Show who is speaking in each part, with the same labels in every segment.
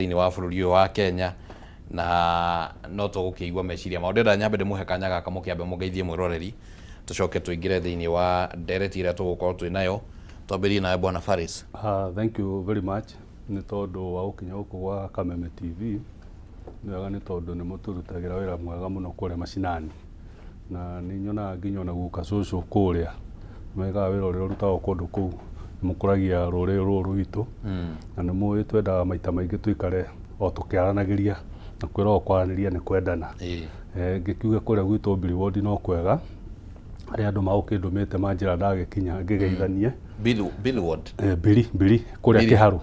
Speaker 1: Thĩinĩ wa bũrũri ũyũ wa Kenya na no tũgũkĩigua meciria mao. Ndĩrenda nyambe ndĩmũhe kanya gaka mũkĩambe mũgeithie mwĩroreri, tũcoke tũingĩre thĩinĩ wa ndereti ĩrĩa tũgũkorwo twĩ nayo. Twambĩrĩrie nawe Bwana Faris.
Speaker 2: Thank you very much nĩ tondũ wa gũkinya gũkũ gwa Kameme TV. Nĩ wega nĩ tondũ nĩ mũtũrutagĩra wĩra mwega mũno kũrĩa macinani. Na nĩ nyonaga nginya ona guka cũcũ kũrĩa mekaga wĩra ũrĩa ũrutagwo kũndũ kũu, nĩ mũkũragia rũrĩrĩ rũrũ rwitũ. Na nĩ mũĩ twendaga maita maingĩ tũikare o tũkĩaranagĩria, na kwĩragwo kwaranĩria nĩ kwendana. Ngĩkiuge kũrĩa gwitũ Mbiri ward no kwega, harĩa andũ magũkĩndũmĩte manjĩra ndagĩkinya ngĩgeithanie.
Speaker 1: Mbiri ward?
Speaker 2: Mbiri, Mbiri, kũrĩa Kĩharũ.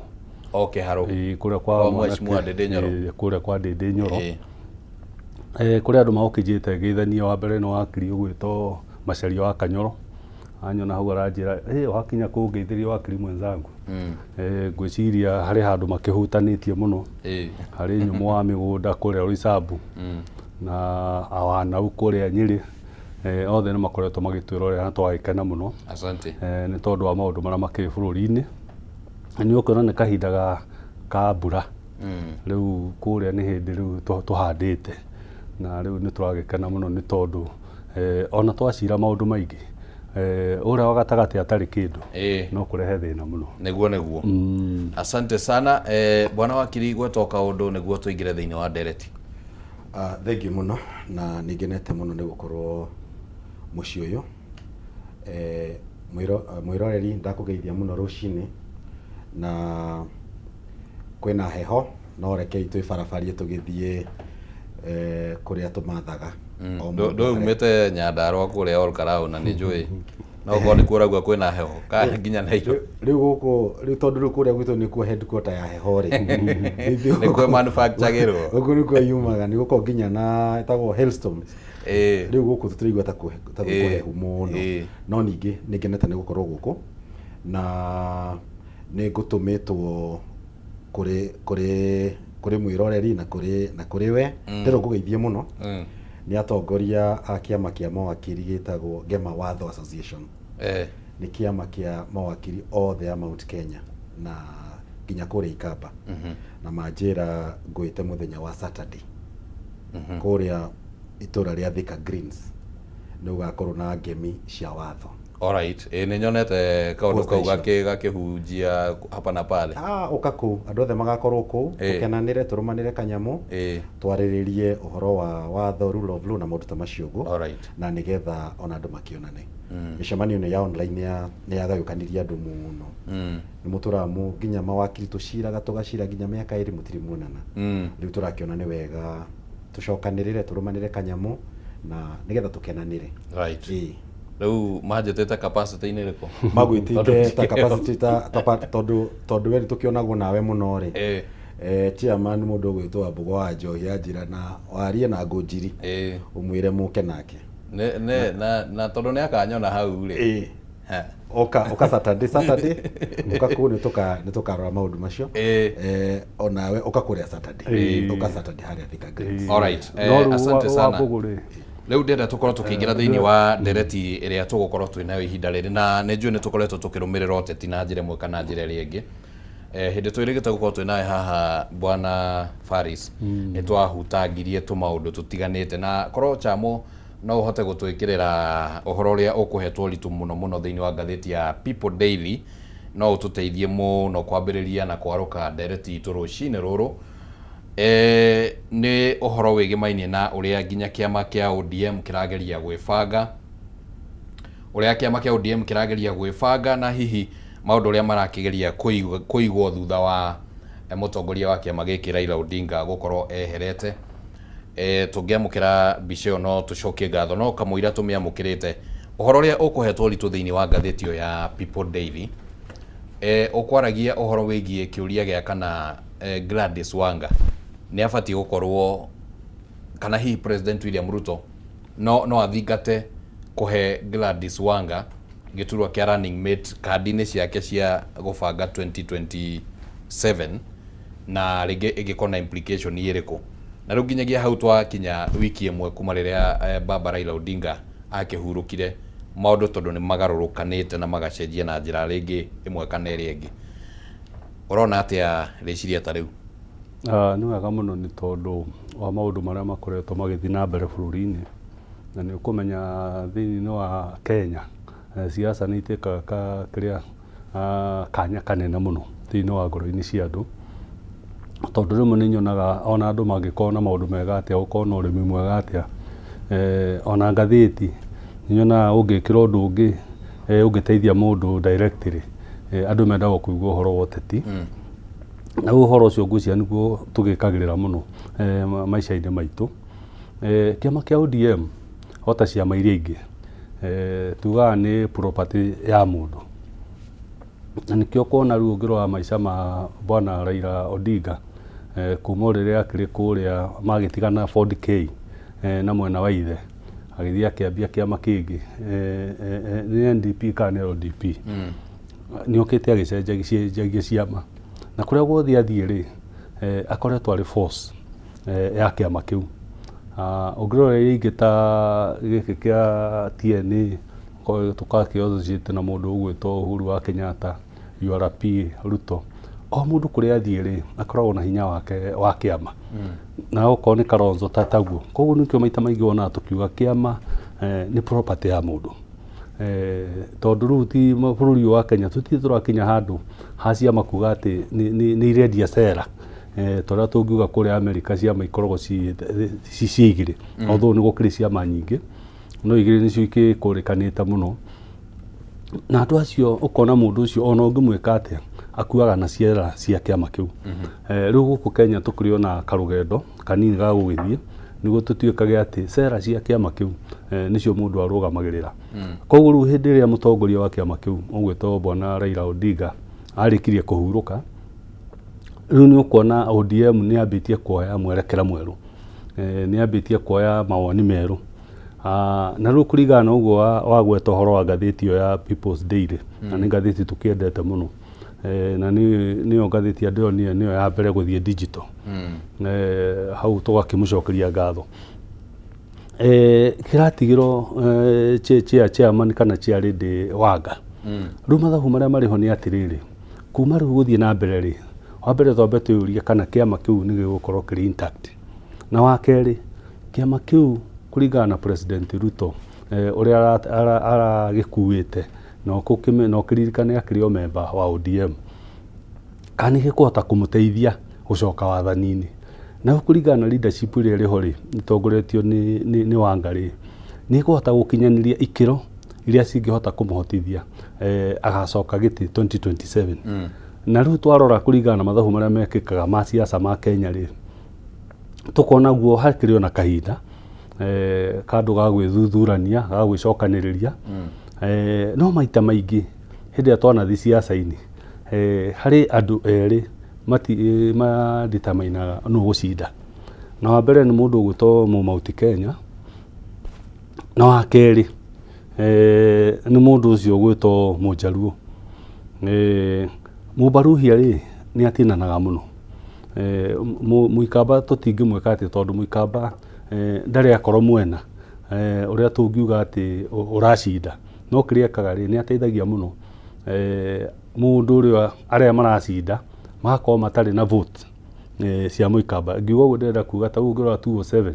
Speaker 1: O Kĩharũ.
Speaker 2: Ĩĩ, kũrĩa kwa
Speaker 1: Mheshimiwa Ndĩndĩ Nyoro.
Speaker 2: Kũrĩa kwa Ndĩndĩ Nyoro. Kũrĩ andũ magũkĩnjĩte ngeithanie, wa mbere nĩ wakiri ũgwĩtwo Macharia wa Kanyoro, anyona hau aranjĩra, ĩ wakinya kũu ngeithĩrie wakiri mwenzangu. Ngwĩciria harĩ handũ makĩhutanĩtie mũno, harĩ nyũmũ wa mĩgũnda kũrĩa Roysambu, na awanau kũrĩa Nyĩrĩ, othe nĩ makoretwo magĩtwĩrorera na tũgagĩkena mũno.
Speaker 1: Asante.
Speaker 2: Nĩ tondũ wa maũndũ marĩa makĩrĩ bũrũri-inĩ. Na nĩ ũkuona nĩ kahinda ka mbura. Rĩu kũrĩa nĩ hĩndĩ rĩu tũhandĩte na rĩu nĩ tũragĩkena mũno nĩ tondũ ona twacira maũndũ maingĩ, ũrĩa wa gatagatĩ atarĩ kĩndũ no kũrehe thĩna mũno.
Speaker 1: Nĩguo nĩguo. Asante sana bwana wakiri, gwetwo kaũndũ nĩguo tũingĩre thĩinĩ wa ndereti.
Speaker 3: Thengiũ mũno na nĩ ngenete mũno nĩ gũkorwo mũciĩ ũyũ. Mwĩroreri ndakũgeithia mũno rũcinĩ na kwĩna heho no rekei twĩbarabarie tũgĩthiĩ kũrĩa tũmathaga. O mũndũ
Speaker 1: Ndũĩ umĩte Nyandarũa kũrĩa Ol Kalou na nĩ njũĩ no gũkorwo nĩkuo ũraigua kwĩna heho kana nginya na irio.
Speaker 3: Rĩu gũkũ rĩu tondũ rĩu kũrĩa gwitũ nĩkuo headquarter ya heho rĩ.
Speaker 1: Nĩkuo manufacture-gĩrwo.
Speaker 3: Gũkũ nĩkuo yumaga, nĩ gũkoragwo nginya na ĩtagwo hailstones. Rĩu gũkũ tũtiraigua ta gwĩ kũhehu mũno. No ningĩ nĩ ngenete nĩ gũkorwo gũkũ na nĩ ngũtũmĩtwo kũrĩ kũrĩ kũrĩ mwĩroreri na kũrĩ na kũrĩ we. Ndĩrenda ngũgeithie mũno. Nĩ atongoria a kĩama kĩa mawakiri gĩtagwo Ngema Watho Association. Nĩ kĩama kĩa mawakiri othe a Mount Kenya na nginya kũrĩa Ikamba. Na manjĩra ngwĩte mũthenya wa Saturday. Kũrĩa itũra rĩa Thika Greens nĩ gũgakorwo na ngemi cia watho.
Speaker 1: Alright. Ĩĩ nĩ nyonete kaũndũ kau gakĩhunjia hapa na pale.
Speaker 3: Ah, ũka kũu, andũ othe magakorwo kũu, tũkenanĩre, tũrũmanĩre kanyamũ, twarĩrĩrie ũhoro wa watho, rule of law na maũndũ ta macio ũguo. Na nĩgetha ona andũ makĩonane. Mĩcemanio ĩno ya online nĩ yagayũkanirie andũ mũno. Nĩ mũtũraga nginya mawakiri tũciraga tũgacira nginya mĩaka ĩrĩ mũtirĩ muonana. Rĩu tũrakĩona nĩ wega tũcokanĩrĩre, tũrũmanĩre kanyamũ na nĩgetha tũkenanĩre.
Speaker 1: Ĩĩ. Rĩu manjĩtĩte capacity-inĩ ĩrĩkũ?
Speaker 3: Magwĩtĩte ta capacity ta, ta, tondũ tondũ we nĩtũkĩonagwo nawe mũno rĩ. Chairman mũndũ ũgwĩtwo Wambũgũ wa Njohi anjĩra na warie na Ngũnjiri. Ũmwĩre mũke nake.
Speaker 1: Nĩ, nĩ, na, na tondũ nĩ akanyona hau rĩ.
Speaker 3: Oka, oka Saturday, Saturday. Oka kũu nĩ tũkarora maũndũ macio. Onawe oka kũrĩa Saturday. Oka Saturday harĩa Thika Greens.
Speaker 1: Alright.
Speaker 2: No rĩu
Speaker 1: Asante sana.
Speaker 2: Wambũgũ rĩ.
Speaker 1: Rĩu ndĩrenda tũkorwo tũkĩingĩra thĩinĩ wa ndereti ĩrĩa tũgũkorwo twĩ nayo ihinda rĩrĩ, na nĩ njũĩ nĩ tũkoretwo tũkĩrũmĩrĩra ũteti na njĩra ĩmwe kana njĩra ĩrĩa ĩngĩ. Hĩndĩ twĩrĩgĩte gũkorwo twĩ nawe haha Bwana Faris, nĩ twahutangirie tũmaũndũ tũtiganĩte, na korwo Chamo no ũhote gũtwĩkĩrĩra ũhoro ũrĩa ũkũhetwo ũritũ mũno mũno thĩinĩ wa ngathĩti ya People Daily, no ũtũteithie mũno kwambĩrĩria na kwarũka ndereti itũ rũcinĩ rũrũ. Nĩ ũhoro wĩgĩmainie na ũrĩa nginya kĩama kĩa ODM kĩrageria gwĩbanga, ũrĩa kĩama kĩa ODM kĩrageria gwĩbanga na hihi maũndũ ũrĩa marakĩgeria kũigwo thutha wa mũtongoria wa kĩama gĩkĩ Raila Odinga gũkorwo eherete. Tũngĩamũkĩra mbica ĩyo no tũcokie ngatho, no kamũira tũmĩamũkĩrĩte, ũhoro ũrĩa ũkũhetwo ũritũ thĩinĩ wa ngathĩti ĩyo ya People Daily, ũkwaragia ũhoro wĩgiĩ kĩũria gĩa kana Gladys Wanga nĩ abatiĩ gũkorwo, kana hihi President William Ruto no athingate kũhe Gladys Wanga gĩturwa kĩa running mate kandi-inĩ ciake cia gũbanga 2027, na rĩngĩ ĩngĩkorwo na implication ĩrĩkũ. Na rĩu nginyagia hau twakinya wiki ĩmwe kuma rĩrĩa baba Raila Odinga akĩhurũkire, maũndũ tondũ nĩ magarũrũkanĩte na magacenjia na njĩra rĩngĩ ĩmwe kana ĩrĩa ĩngĩ. Ũrona atĩa rĩciria ta rĩu?
Speaker 2: Nĩ wega mũno nĩ tondũ wa maũndũ marĩa makoretwo magĩthiĩ na mbere bũrũri-inĩ, na nĩ ũkũmenya thĩinĩ wa Kenya siasa nĩ itĩkaga kĩrĩa kanya kanene mũno thĩinĩ wa ngoro-inĩ cia andũ, tondũ rĩmwe nĩ nyonaga ona andũ mangĩkorwo na maũndũ mega atĩa, gũkorwo na ũrĩmi mwega atĩa, ona ngathĩti nĩ nyonaga ũngĩkĩra ũndũ ũngĩ ũngĩteithia mũndũ directly, andũ mendaga kũigua ũhoro wa ũteti. Na rĩu ũhoro ũcio ngwĩciria nĩguo tũgĩkagĩrĩra mũno maica-inĩ maitũ. Kĩama kĩa ODM ota ciama iria ingĩ, tugaga nĩ property ya mũndũ, na nĩkĩo ũkona rĩu ũngĩrora maica ma bwana Raila Odinga, kuma o rĩrĩa akĩrĩ kũrĩa magĩtigana Ford K na mwena wa ithe, agĩthiĩ akĩambia kĩama kĩngĩ, nĩ NDP kana nĩ LDP, nĩ okĩte agĩcenjagia ciama, na kũrĩa guothe athiĩ rĩ, akoretwo arĩ force ya kĩama kĩu. Ũngĩrora iria ingĩ ta gĩkĩ kĩa TNA, tũgakĩ associate na mũndũ ũgwĩtwo Uhuru wa Kenyatta, URP Ruto, o mũndũ kũrĩa athiĩ rĩ, akoragwo na hinya wake wa kĩama, na okorwo nĩ Kalonzo ta taguo. Koguo nĩkĩo maita maingĩ wonaga tũkiuga kĩama nĩ property ya mũndũ, tondũ rĩu ti bũrũri ũyũ wa Kenya tũtirĩ tũrakinya handũ ha ciama kuga atĩ nĩ irendia cera, ta ũrĩa tũngiuga kũrĩa America ciama ikoragwo ci ci igĩrĩ, although nĩ gũkĩrĩ ciama nyingĩ, no igĩrĩ nĩcio ikĩkũrĩkanĩte mũno. Na andũ acio ũkona mũndũ ũcio ona ũngĩmwĩka atĩa akuaga na ciera cia kĩama kĩu. Rĩu gũkũ Kenya tũkĩrĩ ona karũgendo kanini ga gũgĩthiĩ nĩguo tũtuĩkage atĩ cera cia kĩama kĩu nĩcio mũndũ arũgamagĩrĩra. Koguo rĩu hĩndĩ ĩrĩa mũtongoria wa kĩama kĩu ũgwĩtwo bwana Raila Odinga arĩkirie kũhurũka, rĩu nĩ ũkuona ODM nĩ yambĩtie kuoya mwerekera mwerũ, nĩ yambĩtie kuoya mawoni merũ. Na rĩu kũringana na ũguo wagweta ũhoro wa ngathĩti ĩyo ya People's Daily, na nĩ ngathĩti tũkĩendete mũno, na nĩyo ngathĩti ya ndĩronire nĩyo ya mbere gũthiĩ digital, hau tũgakĩmũcokeria ngatho. Kĩratigĩrwo chairman kana chair lady Wanga. Rĩu mathabu marĩa marĩ ho nĩ atĩrĩrĩ, kuma rĩu gũthiĩ na mbere rĩ, wa mbere twambe twĩyũrie kana kĩama kĩu nĩ gĩgũkorwo kĩrĩ intact, na wa kerĩ kĩama kĩu kũringana na President Ruto, ũrĩa aragĩkuĩte, na ũkĩririkane akĩrĩ o member wa ODM, kana nĩ gĩkũhota kũmũteithia gũcoka wathani-inĩ. Na kũringana na leadership ĩrĩa ĩrĩ ho rĩ, ĩtongoretio nĩ Wanga rĩ, nĩ ĩkũhota gũkinyanĩria ikĩro iria cingĩhota kũmũhotithia agacoka gĩtĩ 2027. Na rĩu twarora kũringana na mathabu marĩa mekĩkaga ma siasa ma Kenya rĩ, tũkona guo hakĩrĩ ona kahinda kandũ ga gwĩthuthurania, ga gwĩcokanĩrĩria. No maita maingĩ hĩndĩ ĩrĩa twanathi siasa-inĩ, harĩ andũ erĩ maditamainaga nũ ũgũcinda. Na wa mbere nĩ mũndũ ũgwĩtwo Mount Kenya, na wa kerĩ nĩ mũndũ ũcio ũgwĩtwo Mũjaluo. Mũbaruhia rĩ, nĩ atinanaga mũno. Mũikamba tũtingĩmwĩka atĩ, tondũ Mũikamba ndarĩ akorwo mwena ũrĩa tũngiuga atĩ ũracinda, no kĩrĩa ekaga rĩ, nĩ ateithagia mũno mũndũ ũrĩa arĩa maracinda magakorwo matarĩ na vote cia Mũikamba. Ngiuga ũguo ndĩrenda kuga ta rĩu ũngĩrora 207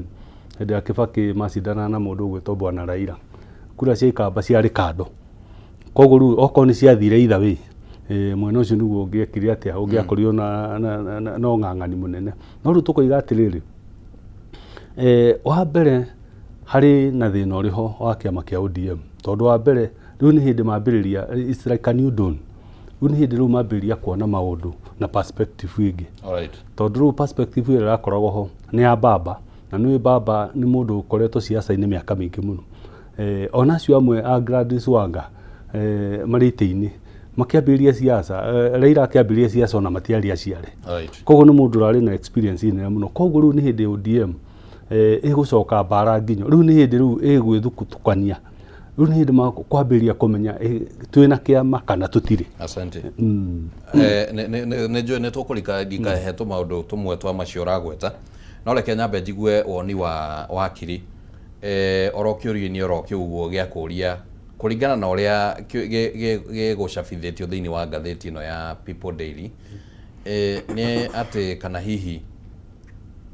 Speaker 2: hĩndĩ ya Kibaki macindanaga na mũndũ ũgwĩtwo bwana Raila, kura cia Ikamba ciarĩ kando, koguo rĩu okorwo nĩ ciathire either way, mwena ũcio nĩguo ũngĩekire atĩa, ũngĩakorirwo na ũng'ang'ani mũnene. No rĩu tũkoiga atĩrĩrĩ, wa mbere harĩ na thĩna ũrĩ ho wa kĩama kĩa ODM, tondũ wa mbere rĩu nĩ hĩndĩ mambĩrĩria, it's like a new dawn, rĩu nĩ hĩndĩ rĩu mambĩrĩria kuona maũndũ na perspective ĩngĩ, tondũ rĩu perspective ĩrĩa ĩrakoragwo ho nĩ ya baba, na nĩ baba nĩ mũndũ ũkoretwo siasa-inĩ mĩaka mĩingĩ mũno. Ona acio amwe a Gladys Wanga marĩ itĩ-inĩ makĩambĩrĩria siasa, Raila akĩambĩrĩria siasa ona matiarĩ aciare. Koguo nĩ mũndũ ũrarĩ na experience nene mũno. Koguo rĩu nĩ hĩndĩ ODM ĩgũcoka mbara nginyo, rĩu nĩ hĩndĩ rĩu ĩgwĩthukũtukania, rĩu nĩ hĩndĩ kwambĩrĩria kũmenya twĩna kĩama kana tũtirĩ.
Speaker 1: Asante. Nĩ njũĩ nĩ tũkũrika ndikahe tũmaũndũ tũmwe twa macio ũragweta, no reke nyambe njigue woni wa wakiri oro kĩũria-inĩ oro kĩu ũguo gĩa kũria kũringana na ũrĩa gĩgũcabithĩtio thĩinĩ wa ngathĩti ĩno ya People Daily, nĩ atĩ kana hihi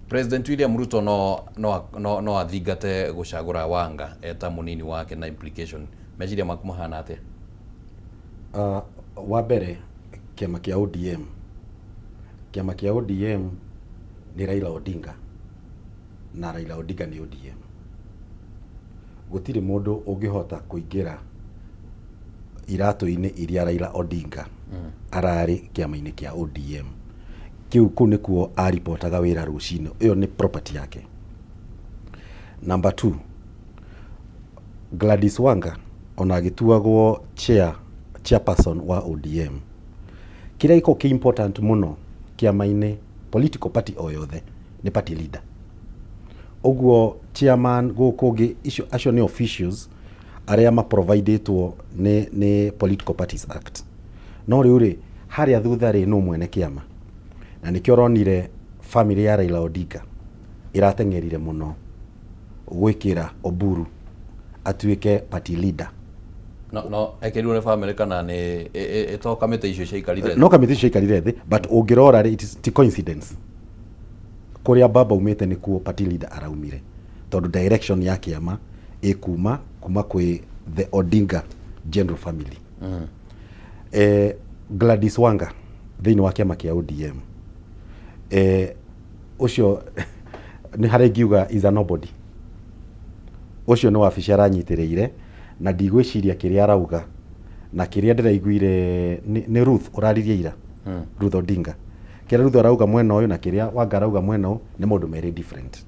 Speaker 1: President William Ruto no athingate gũcagũra Wanga eta mũnini wake na implication, meciria maku mahana atĩa?
Speaker 3: Wa mbere, kĩama kĩa ODM nĩ Raila Odinga, na Raila Odinga nĩ ODM. Gũtirĩ mũndũ ũngĩhota kũingĩra iratũ-inĩ iria Raila Odinga ararĩ kĩama-inĩ kĩa ODM kĩu. Kũu nĩkuo aripotaga wĩra rũcinĩ, ĩyo nĩ property yake. Number two, Gladys Wanga ona agĩtuagwo chairperson wa ODM, kĩrĩa gĩkoragwo kĩ important mũno kĩama-inĩ, political party o yothe, nĩ party leader. Ũguo chairman gũkũ ũngĩ, icio acio nĩ officials arĩa maprovidĩtwo nĩ Political Parties Act. No rĩu rĩ, harĩa thutha rĩ, nũ mwene kĩama? Na nĩkĩo ũronire family ya Raila Odinga ĩrateng'erire mũno gwĩkĩra Oburu atuĩke party leader.
Speaker 1: No ekĩrirwo nĩ family kana nĩ ĩto kamĩtĩ icio ciaikarire?
Speaker 3: No kamĩtĩ icio ciaikarire thĩ, but ũngĩrora rĩ, it is ti coincidence. Kũrĩa baba umĩte nĩkuo party leader araumire, tondũ direction ya kĩama ĩkuma kuma kwĩ the Odinga general family. Gladys Wanga thĩinĩ wa kĩama kĩa ODM, ũcio nĩ harĩa ingiuga is a nobody. Ũcio nĩ wabici aranyitĩrĩire, na ndigwĩciria kĩrĩa arauga na kĩrĩa ndĩraiguire nĩ Ruth ũraririe ira, Ruth Odinga. Kĩrĩa Ruth arauga mwena ũyũ na kĩrĩa Wanga arauga mwena ũyũ nĩ maũndũ merĩ different.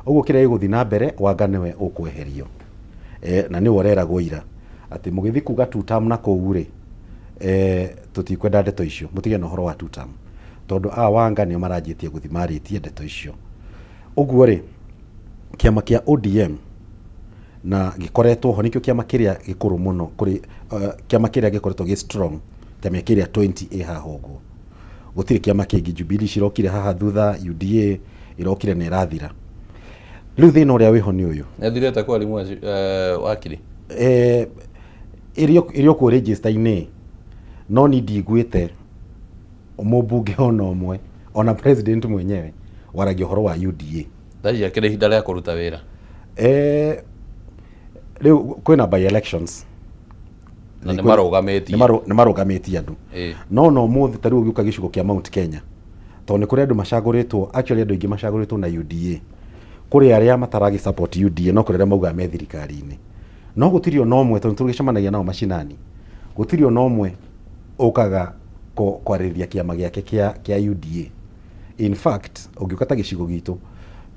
Speaker 3: Ũguo kĩrĩa gĩgũthiĩ na mbere, Wanga nĩwe ũkweherio, na nĩwe ũreragwo ira atĩ mũgĩthiĩ kuga two term na kũu rĩ, tũtikwenda ndeto icio, mũtige na ũhoro wa two term, tondũ a Wanga nĩo maranjĩtie gũthiĩ marĩtie ndeto icio. Ũguo rĩ, kĩama kĩa ODM na gĩkoretwo ho, nĩkĩo kĩama kĩrĩa gĩkũrũ mũno kũrĩ kĩama kĩrĩa gĩkoretwo gĩ strong ta mĩaka ĩrĩa 20 ĩ haha ũguo. Gũtirĩ kĩama kĩngĩ. Jubilee cirokire haha thutha, UDA ĩrokire na ĩrathira. Rĩu thĩna ũrĩa wĩho nĩ ũyũ.
Speaker 1: Nĩthirĩte kweli mwezi wakiri?
Speaker 3: Ĩrĩ okuo register-inĩ, no ni ndiguĩte mũmbunge ona ũmwe, ona president mwenyewe, waragia ũhoro wa UDA.
Speaker 1: Thaa akĩrĩ ihinda rĩa kũruta wĩra.
Speaker 3: Rĩu kwĩna by elections.
Speaker 1: Na nĩ marũgamĩtie.
Speaker 3: Nĩ marũgamĩtie andũ. No ũmũthĩ ta rĩu ũgĩũka gĩcigo kĩa Mount Kenya, tondũ nĩ kũrĩ andũ macagũrĩtwo, actually andũ aingĩ macagũrĩtwo na UDA. Kũrĩ arĩa mataragĩ support UDA, no kũrĩ arĩa maugaga me thirikari-inĩ, no gũtirĩ ona ũmwe, tondũ tũgĩcemanagia nao macinani, gũtirĩ ona ũmwe ũkaga kwarĩrĩria kĩama gĩake kĩa UDA. In fact, ũngĩũka ta gĩcigo gitũ,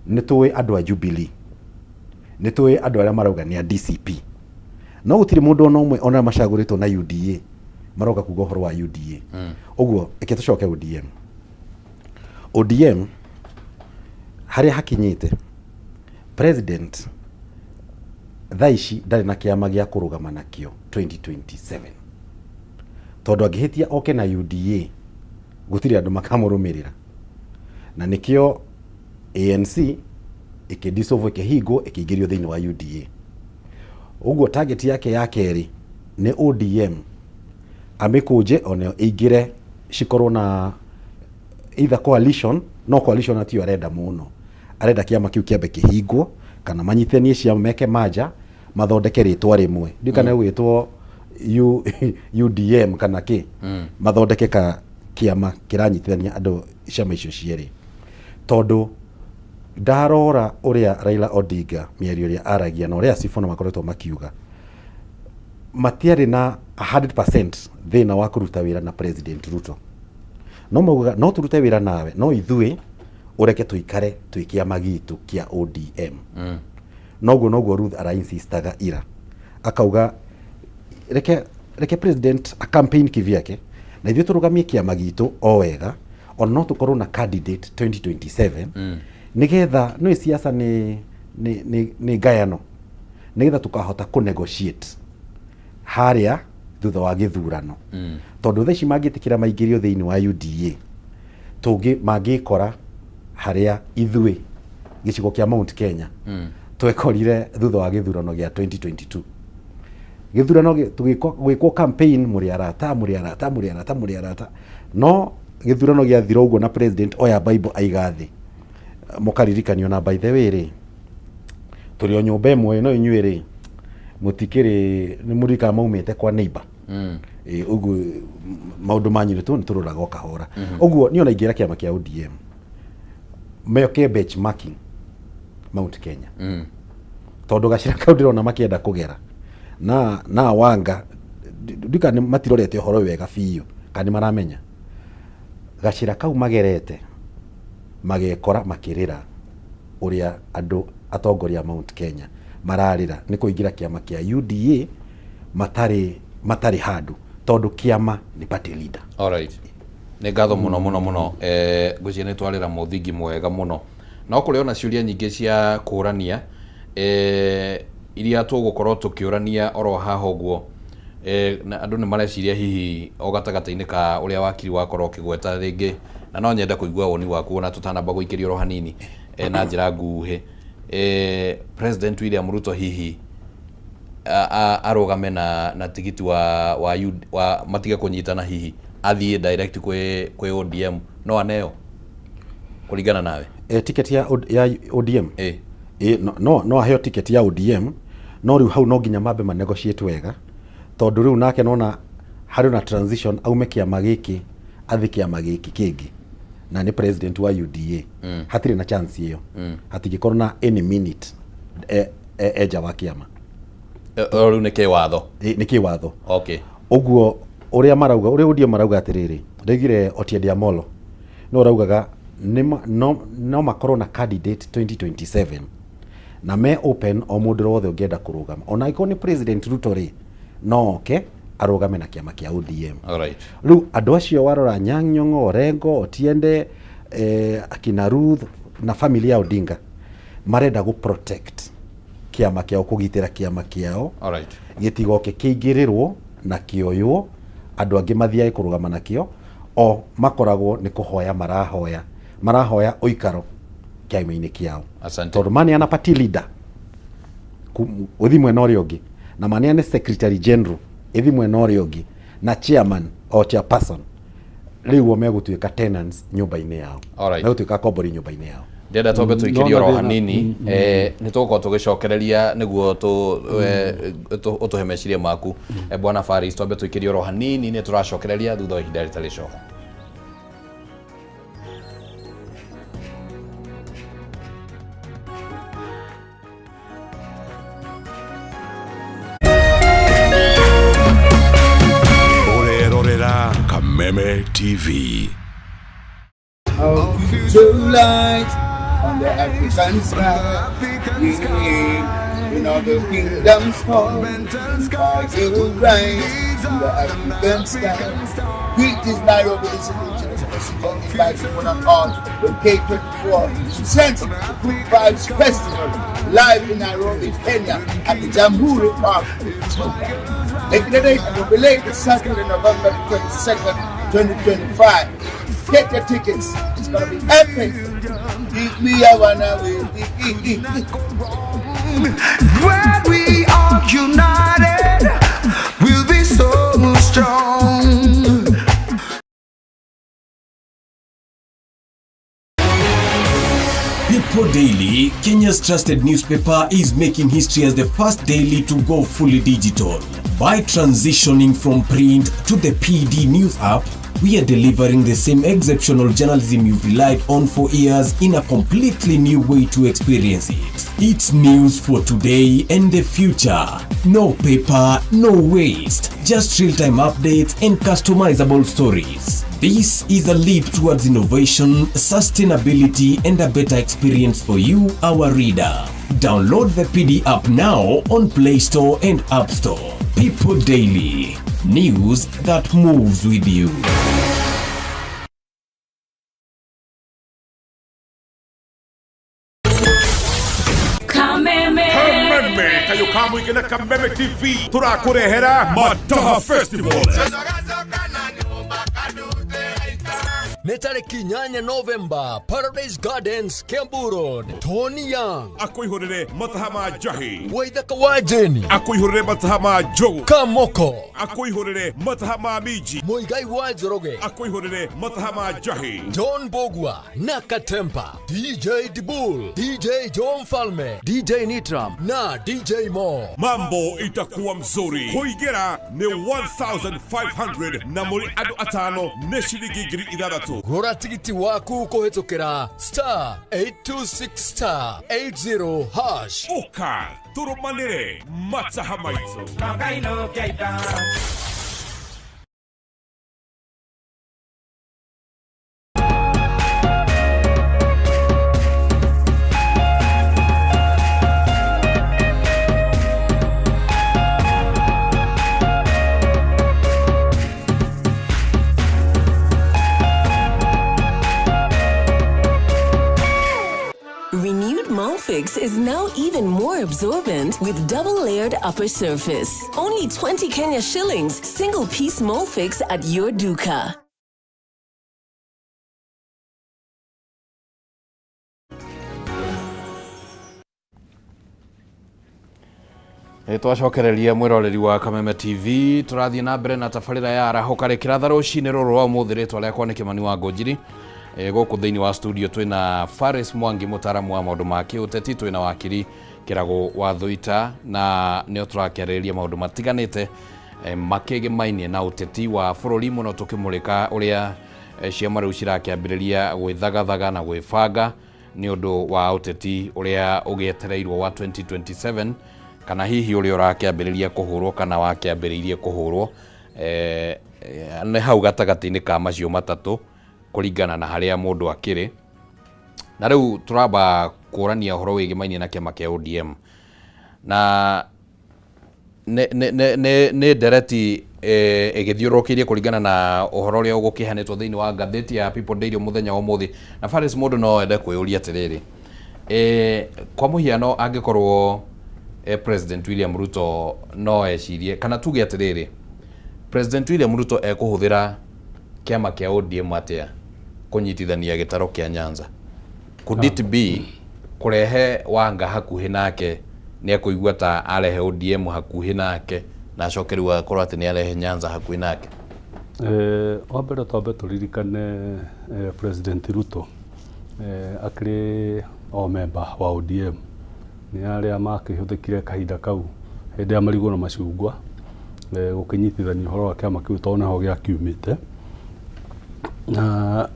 Speaker 3: nĩ tũĩ andũ a Jubilee, nĩ tũĩ andũ arĩa marauga nĩ a DCP, no gũtirĩ mũndũ ona ũmwe ona macagũrĩtwo na UDA maroka kuga ũhoro wa UDA. Ũguo reke tũcoke ODM. ODM harĩa hakinyĩte, president thaa ici ndarĩ na kĩama gĩa kũrũgama nakĩo 2027, tondũ angĩhĩtia oke na UDA, gũtirĩ andũ makamũrũmĩrĩra. Na nĩkĩo ANC ĩkĩdissolve, ĩkĩhingwo, ĩkĩingĩrio thĩinĩ wa UDA. Ũguo target yake ya kerĩ nĩ ODM amĩkũnje onayo ĩingĩre, cikorwo na either coalition. No coalition atiyo arenda mũno, arenda kĩama kĩu kĩambe kĩhingwo, kana manyitithanie ciama, meke manja, mathondeke rĩtwa rĩmwe, ndiũ kana ĩgwĩtwo UDM kana kĩ, mathondeke ka kĩama kĩranyitithania andũ ciama icio cierĩ. Tondũ ndarora ũrĩa Raila Odinga, mĩario ĩrĩa aragia na ũrĩa Sifuna makoretwo makiuga, matiarĩ na 100% thĩna wa kũruta wĩra na President Ruto. No maugaga no tũrute wĩra nawe, no ithuĩ ũreke tũikare twĩ kĩama gitũ kĩa ODM. Noguo noguo Ruth arainsistaga ira, akauga reke president a campaign kivyake, na ithuĩ tũrũgamie kĩama gitũ o wega, ona no tũkorwo na candidate 2027, nĩgetha nĩ siasa nĩ ngayano, nĩgetha tũkahota kũ negotiate harĩa thutha wa gĩthurano. Tondũ thaa ici mangĩtĩkĩra maingĩrio thĩinĩ wa UDA, tũngĩ mangĩkora harĩa ithuĩ gĩcigo kĩa Mount Kenya twekorire thutha wa gĩthurano gĩa 2022. Gĩthurano tũgĩkwo campaign, mũrĩ arata, mũrĩ arata, mũrĩ arata, mũrĩ arata, no gĩthurano gĩathira ũguo na president oya Bible aiga thĩ. Mũkaririkanio na by the way rĩ, tũrĩ o nyũmba ĩmwe, no inyuĩ rĩ mũtikĩrĩ, nĩ mũririkana maumĩte kwa neighbor. Ĩ, ũguo maũndũ manyu nĩ tũroraga o kahora. Ũguo niĩ ona ingĩra kĩama kĩa ODM meke benchmarking Mount Kenya, tondũ gacĩra kau ndĩrona makĩenda kũgera na Wanga, ndika nĩ matirorete ũhoro ũyũ wega biũ kana nĩ maramenya gacĩra kau magerete, magekora makĩrĩra ũrĩa andũ atongoria a Mount Kenya mararĩra nĩ kũingĩra kĩama kĩa UDA matarĩ handũ, tondũ kĩama nĩ party leader.
Speaker 1: Alright. Nĩ ngatho mũno mũno mũno. Ngwĩciria nĩ twarĩra mũthingi mwega mũno, no kũrĩ ona ciũria nyingĩ cia kũrania iria tũgũkorwo tũkĩũrania oro haha ũguo. Na andũ nĩ mareciria hihi o gatagatĩ-inĩ ka ũrĩa wakiri wakorwo ũkĩgweta rĩngĩ, na no nyende kũigua woni waku ona tũtanamba gũikĩria oro hanini, na njĩra nguhĩ. President William Ruto hihi arũgame na tigiti wa matige kũnyitana, hihi athiĩ direct kwĩ ODM, no aneo kũringana nawe?
Speaker 3: Ticket ya ODM? Ĩ, no aheo ticket ya ODM, no rĩu hau no nginya mambe ma negotiate wega, tondũ rĩu nake nona harĩ na transition, aume kĩama gĩkĩ athi kĩama gĩkĩ kĩngĩ, na nĩ president wa UDA. Hatirĩ na chance ĩyo, hatingĩkorwo na any minute enja wa kĩama.
Speaker 1: O rĩu nĩ kĩwatho?
Speaker 3: Ĩ, nĩ kĩwatho.
Speaker 1: Ũguo
Speaker 3: ũrĩa marauga, ũrĩa ODM marauga atĩrĩrĩ, ndaigire Otiende Amollo no ũraugaga no makorwo na candidate 2027 na me open o mũndũ wothe ũngĩenda kũrũgama, ona angĩkorwo nĩ President Ruto rĩ, no oke arũgame na kĩama kĩa ODM. Rĩu andũ acio warora Anyang' Nyong'o, Orengo, Otiende, akina Ruth na family ya Odinga marenda gũ protect kĩama kĩao, kũgitĩra kĩama kĩao gĩtigoke kĩingĩrĩrwo na kĩoywo andũ angĩ mathiage kũrũgama nakĩo. O makoragwo nĩ kũhoya marahoya ũikaro kĩama-inĩ kĩao.
Speaker 1: Asante.
Speaker 3: Tondũ maneana party leader ũthi mwena ũrĩa ũngĩ, na maneane secretary general ĩthi mwena ũrĩa ũngĩ, na chairman o chairperson, rĩu o megũtuĩka tenants nyũmba-inĩ yao. Megũtuĩka kombori nyũmba-inĩ yao.
Speaker 1: Ndĩrenda twambe tũikĩrie oro hanini. Nĩ tũgũkorwo tũgĩcokereria nĩguo ũtũhe meciria maku. Bwana Faris, twambe tũikĩrie oro hanini, nĩ tũracokereria thutha wa ihinda rĩtarĩ coka.
Speaker 4: Ũrerorera Kameme TV.
Speaker 5: Our future light on the African sky. Yeah, in all the kingdoms fall, you will rise in the African sky. Greetings, Nairobi, this is the President inviting one and all with K24 presents the Good Vibes Festival live in Nairobi, Kenya at the Jamhuri Park. Making the date and will be late Saturday, November 22nd, 2025. Get your tickets. It's gonna be epic. Give me a one away.
Speaker 6: When we are united, we'll be so strong.
Speaker 7: People Daily, Kenya's trusted newspaper, is making history as the first daily to go fully digital. By transitioning from print to the PD News app, we are delivering the same exceptional journalism you've relied on for years in a completely new way to experience it. It's news for today and the future. No paper, no waste. Just real-time updates and customizable stories. This is a leap towards innovation, sustainability, and a better experience for you, our reader. Download the PD app now on Play Store and App Store. People Daily. News that moves with you.
Speaker 8: Kameme.
Speaker 4: Kameme kayo kamwike na Kameme TV turakurehera Mataha Festival.
Speaker 8: Nĩ tarĩki 8 Novemba, Paradise Gardens, Kiambu Road. Tony Young
Speaker 4: Akũihũrĩre mataha ma njahi.
Speaker 8: Waithaka wa Jeni
Speaker 4: Akũihũrĩre mataha ma njũgũ.
Speaker 8: Kamoko
Speaker 4: Akũihũrĩre mataha ma minji.
Speaker 8: Muigai wa Njoroge
Speaker 4: Akũihũrĩre mataha ma njahi.
Speaker 8: John Bogwa na Katempa, DJ Dibul, DJ John Falme, DJ Nitram na DJ Mo.
Speaker 4: Mambo itakuwa mzuri. Kũingĩra nĩ 1500 na mũrĩ andũ atano nĩ ciringi 6000.
Speaker 8: Gũra tigiti waku kũhĩtũkĩra star 826 star 80 hash.
Speaker 4: Ũka tũrũmanĩre mataha maitũ.
Speaker 9: Renewed Molfix is now even more absorbent with double-layered upper surface. Only 20 Kenya shillings, single-piece Molfix at your duka.
Speaker 1: Nĩ twacokereria mwĩroreri wa Kameme TV, tũrathiĩ na mbere na tabarĩra ya arahũka rĩkĩratha rũcinĩ rũrũ rwa ũmũthĩ. Rĩtwa rĩakwa nĩ Kĩmani wa Ngũnjiri. Gũkũ thĩinĩ wa studio twĩna Faris Mwangi, mũtaaramu wa maũndũ ma kĩũteti, twĩna wakiri Kĩragũ wa Thuita, na nĩo tũrakĩarĩrĩria maũndũ matiganĩte makĩgĩmainie na ũteti wa bũrũri mũno, tũkĩmũrĩka ũrĩa ciama rĩu cirakĩambĩrĩria gwĩthagathaga na gwĩbanga nĩ ũndũ wa ũteti ũrĩa ũgĩetereirwo wa 2027, kana hihi ũrĩa ũrakĩambĩrĩria kũhũrwo kana wakĩambĩrĩirie kũhũrwo nĩ hau gatagatĩ-inĩ ka macio matatũ kũringana na harĩa mũndũ akĩrĩ. Na rĩu tũramba kũrania ũhoro wĩgĩmainie na kĩama kĩa ODM na nĩ ndereti ĩgĩthiũrũrũkĩirie kũringana na ũhoro ũrĩa ũgũkĩhanĩtwo thĩinĩ wa ngathĩti ya People Daily mũthenya wa ũmũthĩ. Na Faris, mũndũ no ende kwĩyũria atĩrĩrĩ, kwa mũhiano angĩkorwo President William Ruto no ecirie, kana tuge atĩrĩrĩ, President William Ruto ekũhũthĩra kĩama kĩa ODM atĩa kũnyitithania gĩtaro kĩa Nyanza? Could it be kũrehe Wanga hakuhĩ nake nĩ ekũigua ta arehe ODM hakuhĩ nake, na acoke rĩu akorwo atĩ nĩ arehe Nyanza hakuhĩ nake?
Speaker 2: Wa mbere twambe tũririkane President Ruto akĩrĩ o member wa ODM, nĩ arĩa makĩhũthĩkire kahinda kau hĩndĩ ya marigũ na macungwa gũkĩnyitithania ũhoro wa kĩama kĩu tondũ nĩho gĩakiumĩte, na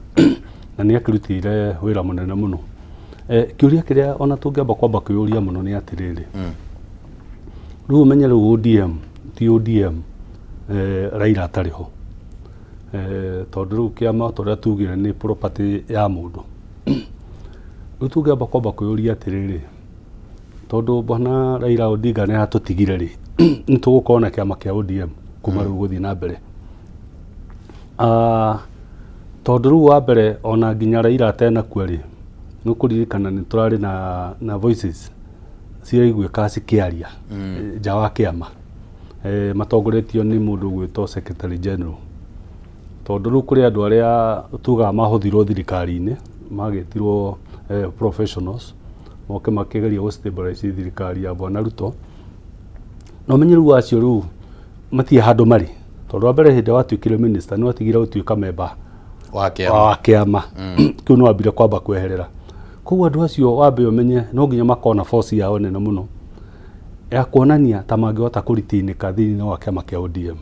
Speaker 2: nĩ akĩrutĩire wĩra mũnene mũno. Kĩũria kĩrĩa ona tũngĩamba kwamba kwĩyũria mũno nĩ atĩrĩrĩ, rĩu ũmenye rĩu ODM ti ODM Raila atarĩ ho, tondũ rĩu kĩama ta ũrĩa tugire nĩ property ya mũndũ. Rĩu tũngĩamba kwamba kwĩyũria atĩrĩrĩ, tondũ bwana Raila Odinga nĩ atũtigire rĩ, nĩ tũgũkorwo na kĩama kĩa ODM kuma rĩu gũthiĩ na mbere? Tondũ rĩu wa mbere ona nginya Raila atenakua rĩ, nĩ ũkũririkana nĩ tũrarĩ na voices ciraiguĩkaga cikĩaria nja wa kĩama, matongoretio nĩ mũndũ ũgwĩtwo Secretary General, tondũ rĩu kũrĩ andũ arĩa tugaga mahũthirwo thirikari-inĩ, magĩtirwo professionals moke makĩgeria gũ stabilize thirikari ya bwana Ruto, na ũmenye rĩu acio rĩu matirĩ handũ marĩ, tondũ wa mbere hĩndĩ ĩrĩa watuĩkire minister nĩ watigire gũtuĩka member
Speaker 1: wa kĩama,
Speaker 2: wa kĩama kĩu, nĩ wambire kwamba kweherera. Koguo andũ acio wambe ũmenye no nginya makorwo na force yao nene mũno ya kuonania ta mangĩhota kũritinĩka thĩinĩ wa kĩama kĩa ODM.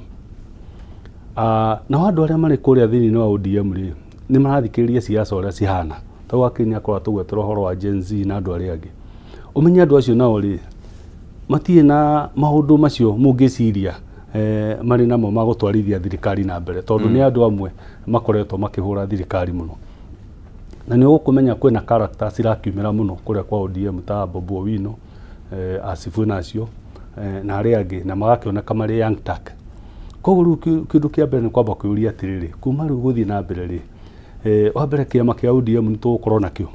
Speaker 2: Nao andũ arĩa marĩ kũrĩa thĩinĩ wa ODM rĩ, nĩ marathikĩrĩria siasa ũrĩa cihana, tau wakiri nĩ akorwo atũgwetera ũhoro wa Gen Z na andũ arĩa angĩ. Ũmenye andũ acio nao rĩ, matirĩ na maũndũ macio mũngĩciria marĩ namo ma gũtwarithia thirikari na mbere, tondũ nĩ andũ amwe makoretwo makĩhũra thirikari mũno, na nĩ ũgũkũmenya kwĩna characters cirakiumĩra mũno kũrĩa kwa ODM ta Bob Owino, Asifuna acio na arĩa angĩ, na magakĩoneka marĩ young turk. Koguo rĩu kĩndũ kĩa mbere nĩ kwamba kwĩyũria atĩrĩrĩ, kuma rĩu gũthiĩ na mbere rĩ, wa mbere kĩama kĩa ODM nĩ tũgũkorwo nakĩo?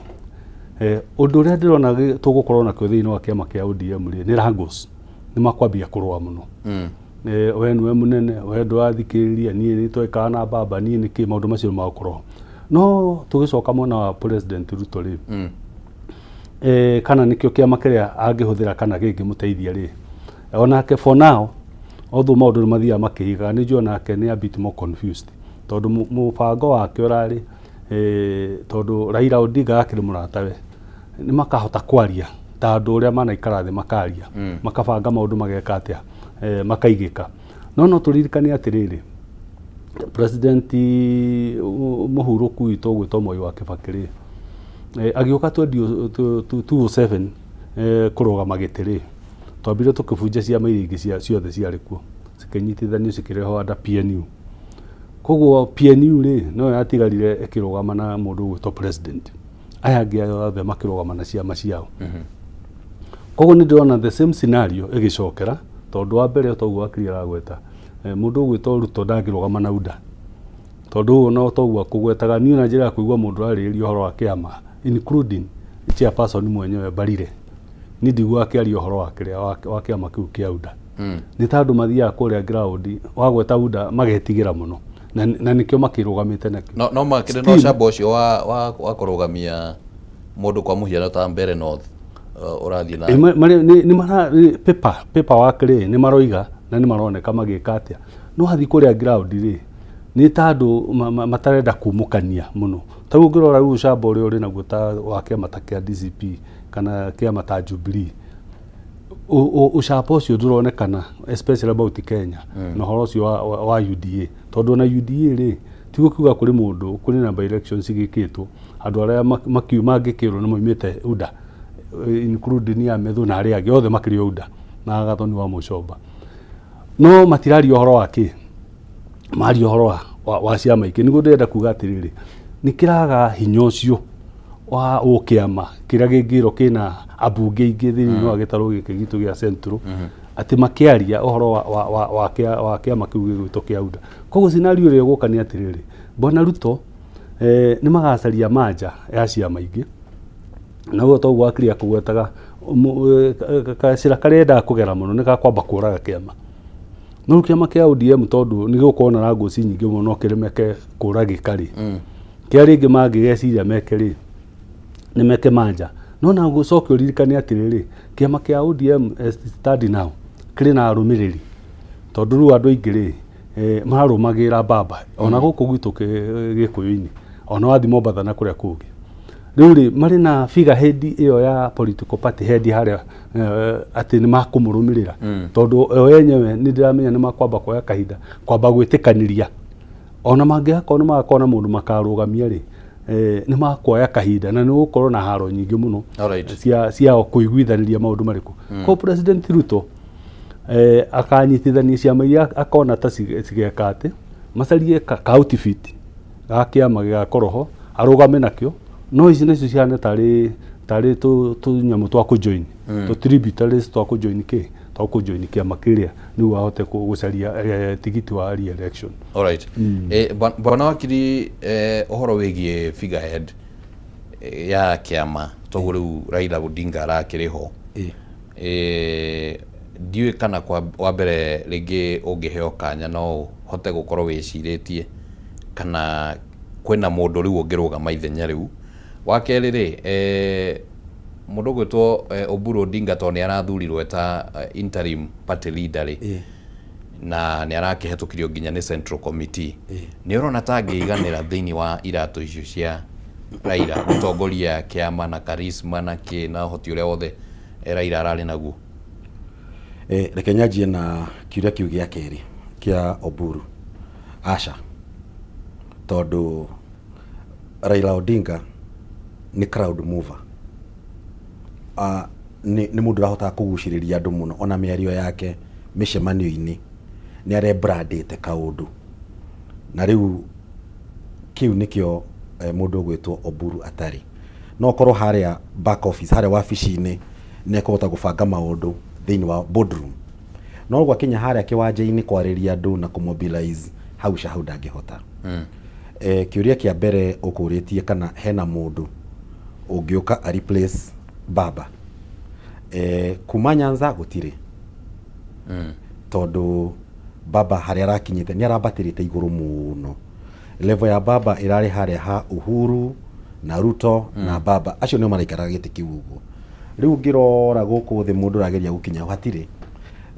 Speaker 2: Ũndũ ũrĩa ndĩrona tũgũkorwo nakĩo thĩinĩ wa kĩama kĩa ODM rĩ, nĩ wrangles, nĩ makwambia kũrũa mũno. We nĩwe mũnene, we ndũrathikĩrĩria, niĩ nĩ twekaga na baba, niĩ nĩkĩ, maũndũ macio nĩ magũkorwo. No tũgĩcoka mwena wa President Ruto rĩ, kana nĩkĩo kĩama kĩrĩa angĩhũthĩra kana kĩngĩmũteithia rĩ, onake for now, although maũndũ nĩ mathiaga makĩhigaga, nĩ njũĩ onake nĩ a bit more confused, tondũ mũbango wake ũrarĩ tondũ Raila Odinga akĩrĩ mũratawe, nĩ makahota kwaria ta andũ ũrĩa manaikara thĩ makaria, makabanga maũndũ mageka atĩa, makaigĩka. No no tũririkane atĩrĩrĩ, President mũhurũku witũ ũgwĩtwo Mwai wa Kĩbakĩ rĩ, agĩũka 2007 kũrũgama gĩtĩ rĩ, twambire tũkĩbunja ciama iria ingĩ ciothe ciarĩ kuo, cikĩnyitithanio cikĩrehwo under PNU. Koguo PNU rĩ, noyo yatigarire ĩkĩrũgama na mũndũ ũgwĩtwo president. Aya angĩ othe makĩrũgama na ciama ciao. Koguo nĩ ndĩrona the same scenario ĩgĩcokera, tondũ wa mbere toguo wakiri aragweta, mũndũ ũgwĩtwo Ruto ndangĩrũgama na UDA. Tondũ ũguo no toguo akũgwetaga, niĩ ona njĩra ya kũigua mũndũ ararĩrĩria ũhoro wa kĩama including chairperson mwenyewe Mbarire, niĩ ndiguaga akĩaria ũhoro wa kĩrĩa wa kĩama kĩu kĩa UDA. Nĩ ta andũ mathiaga kũrĩa ground, wagweta UDA magetigĩra mũno, na nĩkĩo makĩrũgamĩte nakĩo.
Speaker 1: No, no makĩrĩ na ũcamba ũcio wa kũrũgamia mũndũ kwa mũhiano ta Mbeere North ũrathiĩ na
Speaker 2: Nĩ mara paper work rĩ, nĩ maroiga na nĩ maroneka magĩka atĩa. No wathiĩ kũrĩa ground rĩ, nĩ ta andũ matarenda kumũkania mũno. Ta rĩu ũngĩrora rĩu ũcamba ũrĩa ũrĩ naguo ta wa kĩama ta kĩa DCP kana kĩama ta Jubilee, ũcamba ũcio ndũronekana especially about Kenya na ũhoro ũcio wa UDA. Tondũ ona UDA rĩ, ti gũkiuga kũrĩ mũndũ, kũrĩ na by elections cigĩkĩtwo, andũ arĩa mangĩkĩrwo nĩ maumĩte UDA, including ya Methu na arĩa angĩ othe makĩrĩ o UDA na Gathoni wa Mũcomba. No matiraria ũhoro wa kĩ? Maria ũhoro wa ciama ingĩ. Nĩguo ndĩrenda kuga atĩrĩrĩ, nĩ kĩraga hinya ũcio wa ũkĩama kĩrĩa kĩngĩrwo kĩna ambunge aingĩ thĩinĩ wa gĩtarũ gĩkĩ gitũ gĩa Central, atĩ makĩaria ũhoro wa kĩama kĩu gĩgwĩtwo kĩa UDA. Koguo scenario ĩrĩa ĩgũka nĩ atĩrĩrĩ, Bwana Ruto nĩ magacaria manja ya ciama ingĩ, na ũguo toguo wakiri akũgwetaga, gacĩra karĩa endaga kũgera mũno nĩ ga kwamba kũraga kĩama. No rĩu kĩama kĩa ODM tondũ nĩ gĩgũkorwo na language nyingĩ mũno no kĩremeke kũragĩka rĩ, kĩrĩa rĩngĩ mangĩgeciria meke rĩ, nĩ meke manja. No na gũcoke ũririkane atĩrĩrĩ, kĩama kĩa ODM as it stand now kĩrĩ na arũmĩrĩri, tondũ rĩu andũ aingĩ rĩ, mararũmagĩrĩra baba ona gũkũ gwitũ Gĩkũyũ-inĩ, ona wathiĩ Mombatha na kũrĩa kũngĩ. Rĩu rĩ, marĩ na figurehead ĩyo ya political party head harĩa atĩ nĩ makũmũrũmĩrĩra, tondũ o enyewe nĩ ndĩramenya nĩ makwamba kuoya kahinda kwamba gwĩtĩkanĩria. Ona mangĩgakorwo nĩ magakorwo na mũndũ makarũgamia rĩ, nĩ makuoya kahinda na nĩ gũkorwo na haro nyingĩ mũno ciao kũiguithanĩria maũndũ marĩkũ. Koguo President Ruto akanyitithania ciama iria akona ta cigeka atĩ macarie ka outfit ga kĩama gĩgakorwo ho arũgame nakĩo, no ici nacio cihane tarĩ tũnyamũ twa kũjoin, tũ tributaries twa kũjoin kĩ twa kũjoin kĩama kĩrĩa nĩguo ahote gũcaria tigiti wa re-election.
Speaker 1: Alright. Bwana wakiri, ũhoro wĩgiĩ figurehead ya kĩama, toguo rĩu Raila Odinga arakĩrĩ ho, ndiũĩ kana kwa wa mbere rĩngĩ ũngĩheo kanya no ũhote gũkorwo wĩcirĩtie kana kwĩna mũndũ rĩu ũngĩrũgama ithenya rĩu. Wa kerĩ rĩ, mũndũ ũgwĩtwo Oburu Odinga tondũ nĩ arathurirwo ta interim party leader rĩ, na nĩ arakĩhetũkirio nginya nĩ Central Committee, nĩ ũrona ta angĩiganĩra thĩinĩ wa iratũ icio cia Raila gũtongoria kĩama na charisma na kĩ na ũhoti ũrĩa wothe Raila ararĩ naguo?
Speaker 3: Reke nyanjie na kĩũria kĩu gĩa kerĩ kĩa Oburu. Aca, tondũ Raila Odinga nĩ crowd mover. Nĩ mũndũ ũrahotaga kũgucĩrĩria andũ mũno, ona mĩario yake mĩcemanio-inĩ nĩ arebrandĩte kaũndũ, na rĩu kĩu nĩkĩo mũndũ ũgwĩtwo Oburu atarĩ. No ũkorwo harĩa back office, harĩa wabici-inĩ nĩ ekũhota gũbanga maũndũ thĩinĩ wa boardroom, no gwakinya harĩa kĩwanja-inĩ kwarĩria andũ na kũmobilize, hau ca hau ndangĩhota. Kĩũria kĩa mbere ũkũrĩtie kana hena mũndũ ũngĩũka a replace baba, kuma Nyanza gũtirĩ, tondũ baba harĩa arakinyĩte nĩ arambatĩrĩte igũrũ mũno. Level ya Baba ĩrarĩ harĩa ha Uhuru na Ruto na Baba acio nĩo maraikaraga gĩtĩ kĩu ũguo. Rĩu ũngĩrora gũkũ thĩ mũndũ ũrageria gũkinya ho hatirĩ.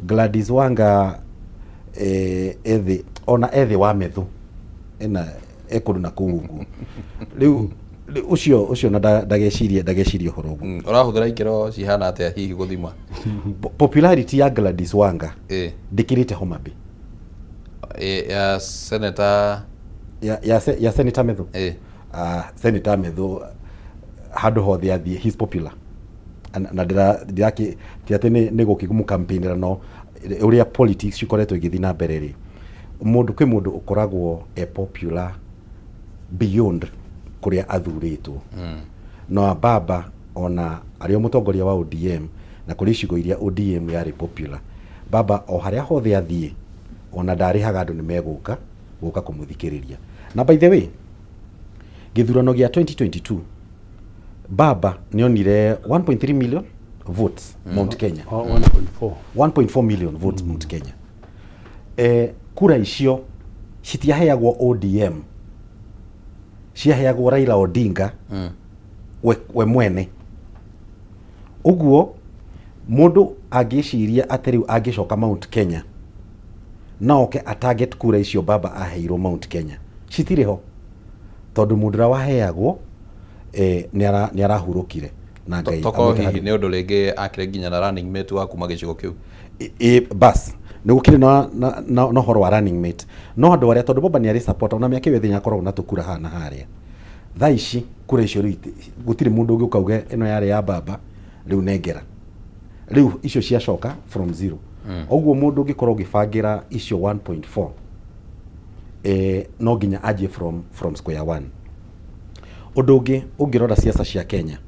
Speaker 3: Gladys Wanga ethĩ ona ethĩ wa methu ena e kũndũ na kũu ũguo. Rĩu rĩu ũcio ũcio na ndagecirie ndagecirie ũhoro ũguo.
Speaker 1: Ũrahũthĩra ikĩro cihana atĩa hihi gũthima?
Speaker 3: Popularity ya Gladys Wanga ndĩkĩrĩte Homa Bay.
Speaker 1: Ya senator
Speaker 3: Ya Senator Methu. Senator Methu handũ hothe athiĩ, he's popular. Na ndĩrakĩ ti atĩ nĩ gũkĩmũ campaign no ũrĩa politics cikoretwo igĩthiĩ na mbere rĩ, mũndũ kwĩ mũndũ ũkoragwo e popular beyond kũrĩa athurĩtwo. No Baba ona arĩ o mũtongoria wa ODM na kũrĩ icigo iria ODM yarĩ popular, Baba o harĩa hothe athiĩ ona ndarĩhaga andũ nĩ megũka gũka kũmũthikĩrĩria. Na by the way, gĩthurano gĩa 2022 Baba nĩ onire 1.3 million votes Mount Kenya.
Speaker 2: Oh, 1.4.
Speaker 3: 1.4 million votes Mount Kenya. Kura icio citiaheagwo ODM, ciaheagwo Raila Odinga we mwene. Ũguo mũndũ angĩciria atĩ rĩu angĩcoka Mount Kenya no oke a target kura icio Baba aheirwo Mount Kenya, citirĩ ho tondũ mũndũ ũrĩa waheagwo nĩ arahurũkire na Ngai
Speaker 1: Toko
Speaker 3: amwĩke
Speaker 1: hihi
Speaker 3: handũ.
Speaker 1: Nĩ ũndũ rĩngĩ akĩrĩ nginya na running mate wa kuma gĩcigo kĩu.
Speaker 3: Bas nĩ gũkĩrĩ na ũhoro wa running mate, no andũ arĩa tondũ Baba nĩ arĩ support ona mĩaka ĩyo ĩthĩ nĩ akoragwo na tũkura haha na harĩa. Thaa ici kura icio rĩu gũtirĩ mũndũ ũngĩũka uge ĩno yarĩ ya Baba rĩu nengera, rĩu icio ciacoka from zero. Ũguo mũndũ ũngĩkorwo ũgĩbangĩra icio 1.4 no nginya anjie from square one. Ũndũ ũngĩ, ũngĩrora siasa cia Kenya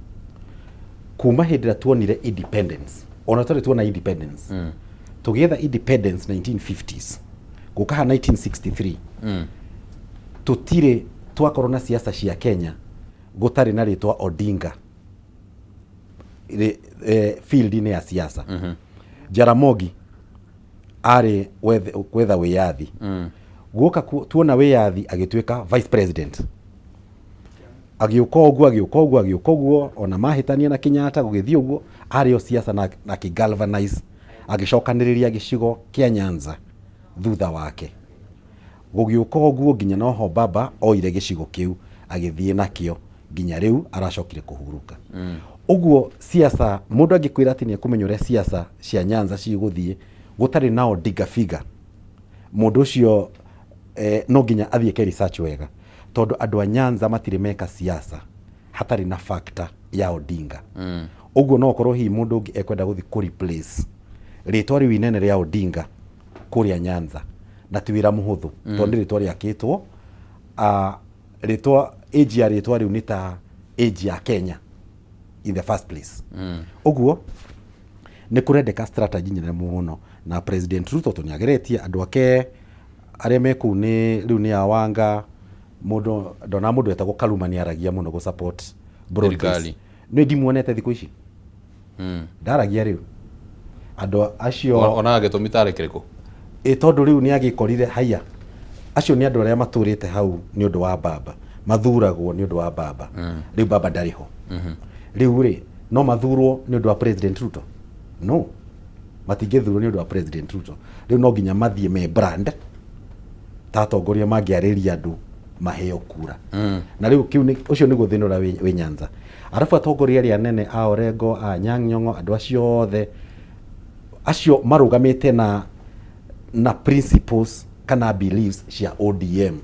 Speaker 3: kuma hĩndĩ ĩrĩa tuonire independence, ona tũtarĩ tuona independence, tũgĩetha independence 1950s gũka ha 1963, tũtirĩ twakorwo na siasa cia Kenya gũtarĩ na rĩtwa Odinga field-inĩ ya siasa. Jaramogi arĩ gwetha wĩyathi, guoka tuona wĩyathi agĩtuĩka vice president, agĩũka ũguo, agĩũka ũguo, agĩũka ũguo, ona mahĩtania na Kenyatta gũgĩthiĩ ũguo, arĩ o siasa na akĩ-galvanize, agĩcokanĩrĩria gĩcigo kĩa Nyanza thutha wake. Gũgĩũka ũguo nginya noho Baba oire gĩcigo kĩu agĩthiĩ nakĩo nginya rĩu aracokire kũhurũka. Ũguo siasa, mũndũ angĩkwĩra atĩ nĩ ekũmenya ũrĩa siasa cia Nyanza cigũthiĩ gũtarĩ na Odinga figure, mũndũ ũcio no nginya athiĩ eke research wega, tondũ andũ a Nyanza matirĩ meka siasa hatarĩ na factor ya Odinga. Ũguo no ũkorwo hihi mũndũ ũngĩ ekwenda gũthiĩ kũ replace rĩtwa rĩu inene rĩa Odinga kũrĩa Nyanza, na ti wĩra mũhũthũ tondũ nĩ rĩtwa rĩakĩtwo, rĩtwa age ya rĩtwa rĩu nĩ ta age ya Kenya in the first place. Ũguo nĩ kũrendeka strategy nene mũno, na President Ruto tondũ nĩageretie andũ ake arĩa me kũu nĩ rĩu nĩ Awanga, mũndũ ndona mũndũ etagwo Kaluma nĩ aragia mũno gũ support broad base.
Speaker 1: Thirikari.
Speaker 3: Nĩ ndimuonete thikũ ici ndaragia rĩu andũ acio.
Speaker 1: Onaga gĩtũmi tarĩ kĩrĩkũ?
Speaker 3: Ĩ tondũ rĩu nĩ agĩkorire haiya acio nĩ andũ arĩa matũrĩte hau nĩ ũndũ wa Baba, mathuragwo nĩ ũndũ wa Baba. Rĩu Baba ndarĩ ho, rĩu rĩ no mathurwo nĩ ũndũ wa President Ruto? No matingĩthurwo nĩ ũndũ wa President Ruto. Rĩu no nginya mathiĩ me brand ta atongoria mangĩarĩria andũ maheo kura. Na rĩu kĩu ũcio nĩguo thĩna ũrĩa wĩ Nyanza. Arabu atongoria arĩa anene a Orengo, a Anyang' Nyong'o, andũ acio othe acio marũgamĩte na principles kana beliefs cia ODM,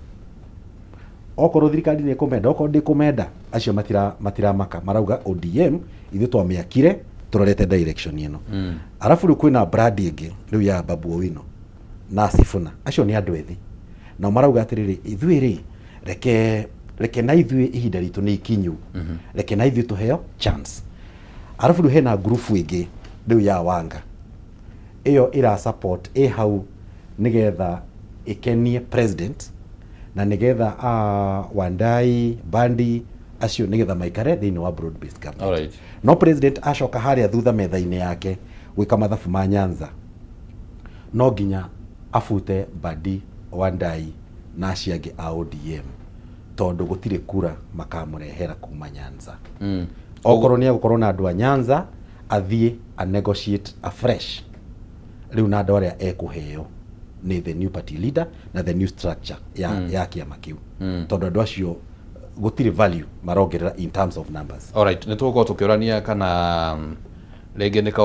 Speaker 3: okorwo thirikari nĩ ĩkũmenda, okorwo ndĩkũmenda, acio matiramaka, marauga ODM ithuĩ twamĩakire tũrorete direction ĩno. Arabu rĩu kwĩna brand ĩngĩ rĩu ya Babu Owino na Sifuna, acio nĩ andũ ethĩ, nao marauga atĩrĩrĩ, ithuĩ rĩ reke na ithuĩ ihinda ritũ nĩ ikinyu, reke na ithuĩ tũheo chance. Arabu rĩu hena ngurubu ĩngĩ rĩu ya Wanga, ĩyo ĩra support ĩ hau nĩgetha ĩkenie president na nĩgetha Wandai Bandi acio nĩgetha maikare thĩinĩ wa broad based government. No president acoka harĩa thutha metha-inĩ yake gwĩka mathabu ma Nyanza, no nginya abute Mbadi, Wandai na acio angĩ a ODM. Tondũ gũtirĩ kura makamũrehera kuma Nyanza. Okorwo nĩ egũkorwo na andũ a Nyanza, athiĩ a negotiate afresh rĩu na andũ arĩa ekũheo nĩ the new party leader na the new structure ya kĩama kĩu, tondũ andũ acio gũtirĩ value marongerera in terms of numbers.
Speaker 1: Alright, nĩ tũgũkorwo tũkĩũrania kana rĩngĩ nĩ kaũndũ.